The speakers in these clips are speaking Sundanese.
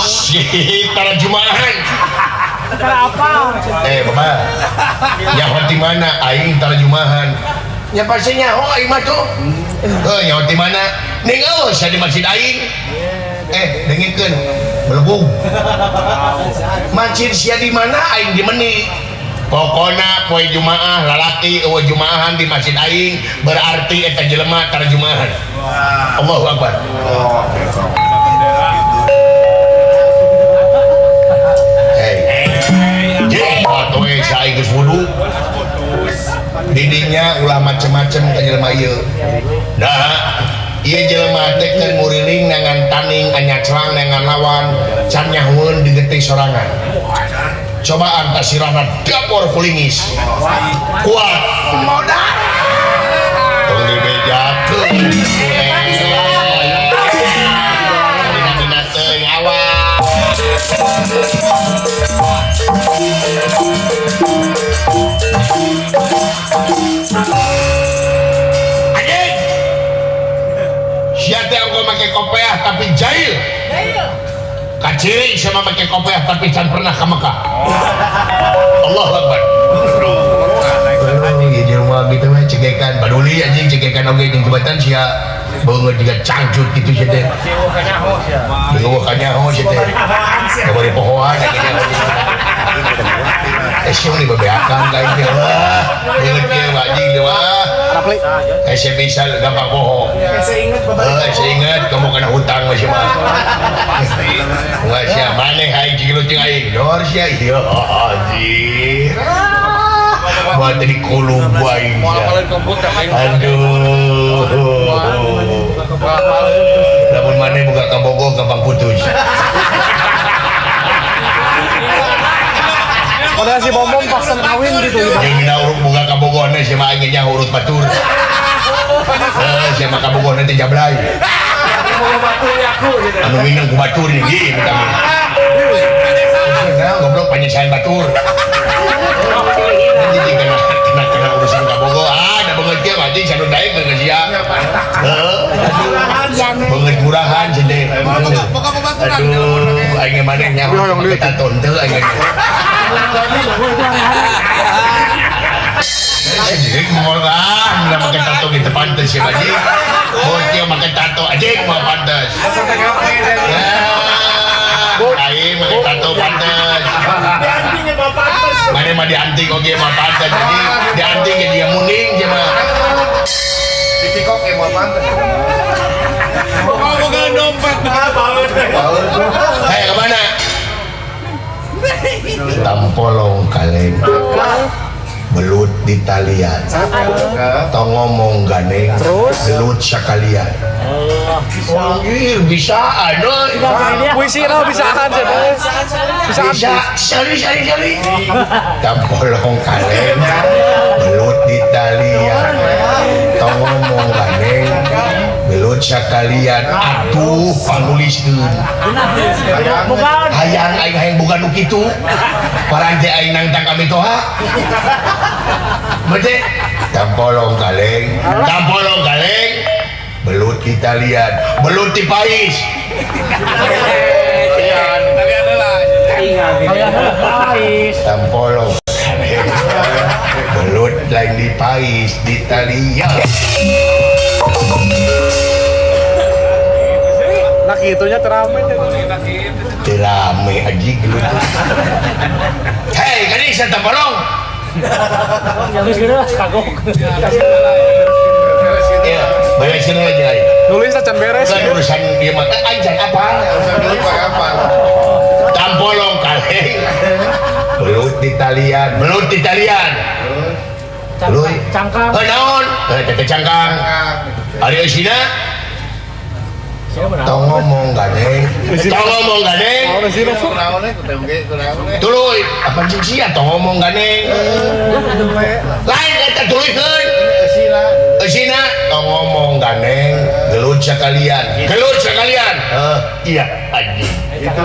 Si tara jumaahan. Tara apa? Bapak. Nyaho di mana aing tara jumaahan? Ya pasti nyaho aing mah tuh. Nyaho di mana? Ning eueuh sia di masjid aing. Dengikeun. Belebung. Masjid sia di mana aing di meni. Pokona poe Jumaah lalaki eueuh jumaahan di masjid aing berarti eta jelema tara jumaahan. Allahu Akbar. Hey. Jeung atuh we saing geus wudu. Didinya ulah macem-macem ka jelema ieu. Nah, ieu jelema teh keur nguriling nangan taning anyaclang nangan lawan can nyahueun digetih sorangan. Cobaan tasirahna dapur kulingis. Kuat. Modal. Tong dibejakeun. Dina-dina teuing awak. Anjing. Sia teh ongko make kopeah tapi jahil. Kaciri sama make kopeah tapi can pernah ke Mekah. Allahu Akbar. Aduh, ieu jelema gitu we cekekan paduli anjing cekekan oge jeung jembatan sia beungeut jiga cangcut kitu sia teh. Eueuh kanyaho sia teh. Kabari pohoan sia mah dibebeakan ka aing teh. Wah, beungeut kieu anjing teh wah. Saya bisa gampang bohong. Saya ingat kamu kena hutang masih mah. Pasti. Wah, sia maneh aing cing lucing aing. Dor sia ieu anjir. Buat jadi kulub aing. Aduh. Lamun maneh boga kabogoh gampang putus. Padahal si Bombom pas kawin gitu. Jeung dina urut boga kabogohna sia mah aing nya urut batur. Sia mah kabogohna teh jablay. Anu minang ku batur ieu minta. Nah, goblok panyesahan batur. Jadi kena urusan kabogoh. Ah, da beungeut kieu anjing sanu daek geus sia. Heeh. Beungeut murahan sia teh. Aduh, aing maneh nya make tato henteu aing. Anjing murah, nggak pakai tato gitu pantes ya anjing. Bocil pakai tato anjing mau pantes. Ya, aing pakai tato pantes. Mana mah dianting oge mah pantes anjing. Dianting ge dia muning dia mah. Dipikok ge mah pantes. Mau boga dompet. Hei, kemana? Tampolong kaleng. Belut di talian. Tong ngomong ganeng. Gelut sekalian. Anjir, bisaan euy. Puisi lah bisaan sih. Bisa, sekali sekali sekali. Tampolong kaleng. Belut di talian. Tong ngomong ganeng. Gelut sekalian. Aduh, panuliskeun. Hayang aing hayang boga nu kitu. Parante aing nangtang kami toha. Bete tampolong kaleng, tampolong kaleng. Belut di talian, belut di pais. Tampolong kaleng. Belut lain di pais di talian. Nah gitunya terame. Terame anjing gelut. Hei, kali saya tampolong. Geus geus kagok. Iya, beresin aja aing. Nulis acan beres. Bukan urusan dia mah aing can apa? Urusan duit mah gampang. Tampolong kaleng. Belut di talian, belut di talian. Belut. Cangkang. Heuh naon? Heuh teh cangkang. Ari eusina tong ngomong ganeng. Tong ngomong ganeng. Tuluy, apa sih sia tong ngomong ganeng. Lain eta tuluykeun. Eusina tong ngomong ganeng, gelut sekalian. Gelut sekalian. Heuh, iya anjing. Itu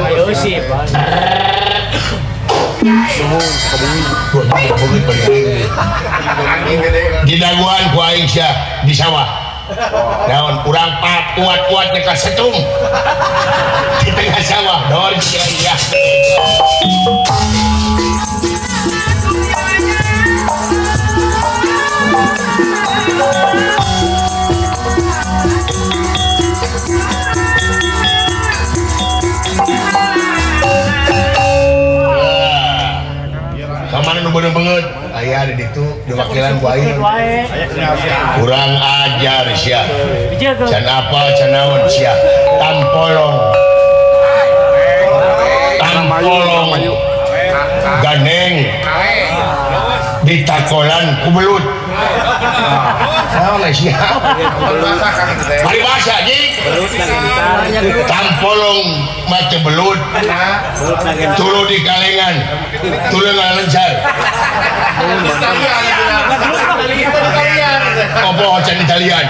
Di daguan ku aing sia di sawah. Naon urang kuat-kuatnya ka setrum. Di tengah sawah Dor sia iya. Kamana nu beunang beungeut? Aya di ditu diwakilan ku aing. Kurang ajar sia. Can apal can naon sia. Tampolong. Tampolong. Gandeng. Ditakolan ku belut. Naon sia? Paribasa jing. Tampolong mate belut. Tuluy di kalengan. Tuluy ngalencar. Apa can Italian?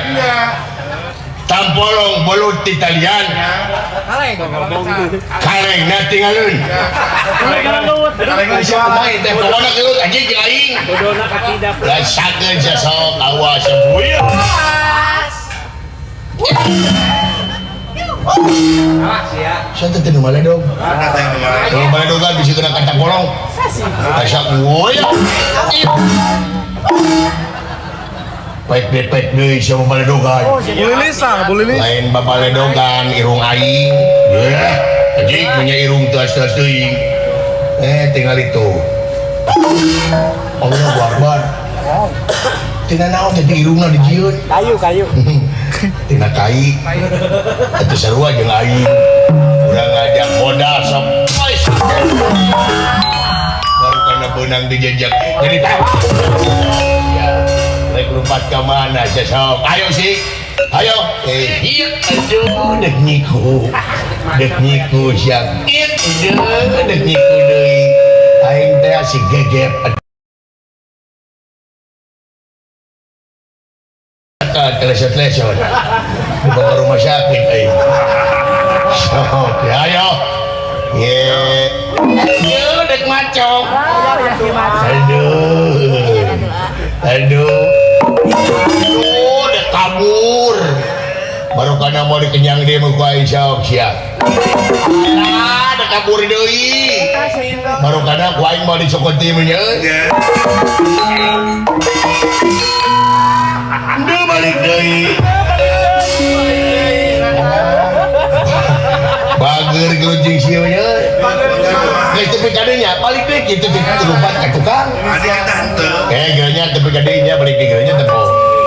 Tampolong belut Italian. Kaleng na tinggalun. Kaleng siapa teh pokona gelut anjing jeung aing. Bodona katidak. Rasakeun sia sok awas buya. Saya teh nu maledog. Nu maledogan bisa kena kacang bolong. Rasak buya. Pek deui sia maledogan. Bulilis ah, bulilis. Lain babaledogan irung aing. Yeuh, anjing punya irung teas-teas teuing. Tinggal itu. Allahu Akbar. Tina naon teh irungna dijieun? Kayu, kayu. Tina kai. Atuh sarua jeung aing. Urang ngajak modal sok. Baru kana beunang dijejak. Jadi tahu. Rek lompat ka mana sia sok. Ayo sih. Ayo. Ieu aduh dek nyiku. Dek nyiku sia. Aduh dek nyiku deui. Aing teh si gegep. Telesot-telesot. Dibawa rumah sakit aing. Sok, ayo. Ye. Aduh dek macok. Aduh. Aduh. Aduh, dek kabur. Baru kana mau dikenyang dia mah ku aing sok sia. Ah, dek kabur deui. Baru kana ku aing mau dicokot ieu mah nya. Duh balik deui. Bager geluncing sieu nya. Geus tepi ka dinya, balik deui kitu lompat ka tukang. Adi kita henteu. Gernya tepi ka dinya balik deui gernya tempo.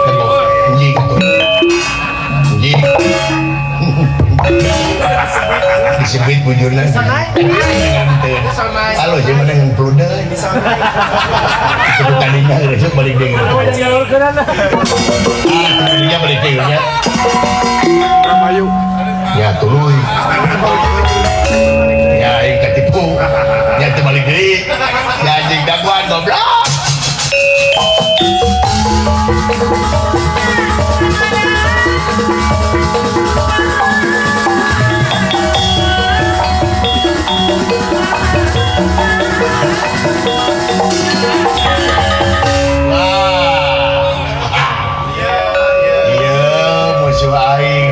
Tempo. Anjing atuh. Anjing. Disebut bujurna. Halo, jeung mana ngan peluda. Tepi ka dinya geus balik deui. Ah, dinya balik deui nya. Ramayu. Ya tuluy. Ya aing katipu. Ya teu balik deui. Ya anjing daguan goblok. Wah. Iya, musuh aing.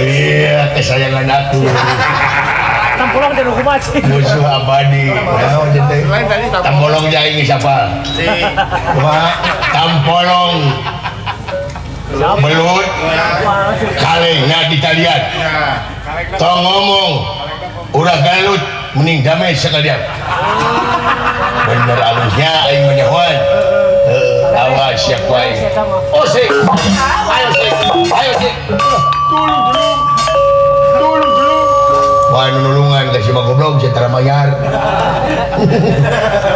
Iya, kesayangan aku. Tampolong dan hukum aja. Musuh abadi. Tampolong aing siapa? Wah, tampolong. Belut. Kalengna ditalian. Tong ngomong. Urang galut mending damai sekalian. Bener alusnya aing menyahuan. Awas siapa aing. Oh sih. Ayo sih. Ayo sih. Tolong tolong. Tolong tolong. Wah nulungan ka si goblok sia tara mayar.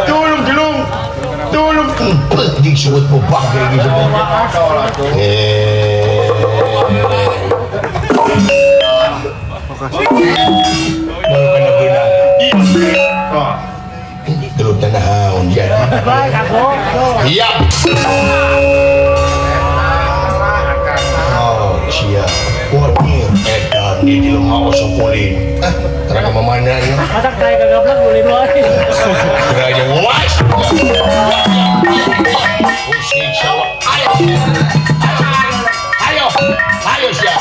Tolong tolong. Tolong. Jeung suut bobang kayak gitu. Baru kana beunang. Gelut naon jadi. Iya. Oh, sia. Wah, edan di jelema osok ulin. Ah, terang ka mana nya? Matak teh kagablak ulin wae. Raja was. Pusing sawa. Ayo. Ayo. Ayo sia.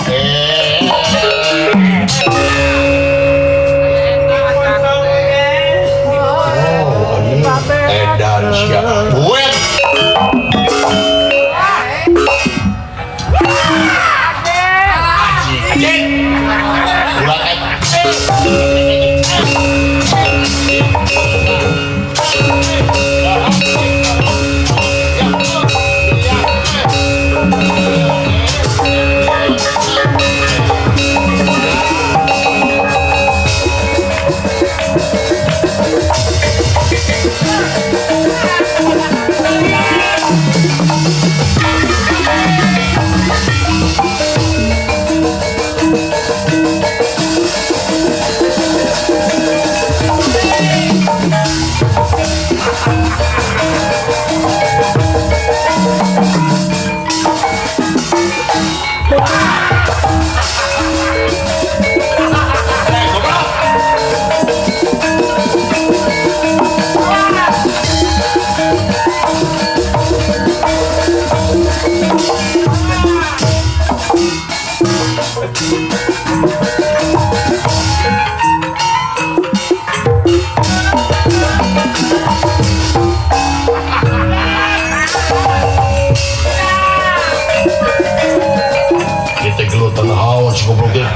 Kita gelutan haus goblok teh.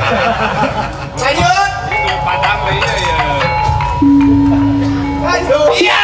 Lanjut. Padang deh ya. Lanjut. Iya.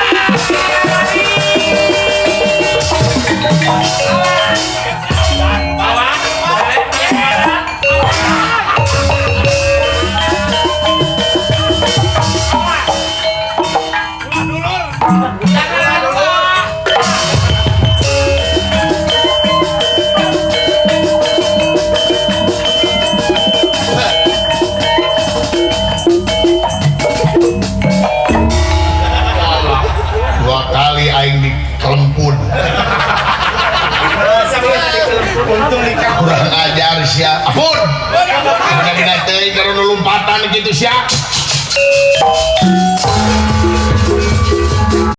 Dua kali aing dikelempun. Kurang ajar sia. Ampun. Bina-bina teuing kalau lompatan gitu sia.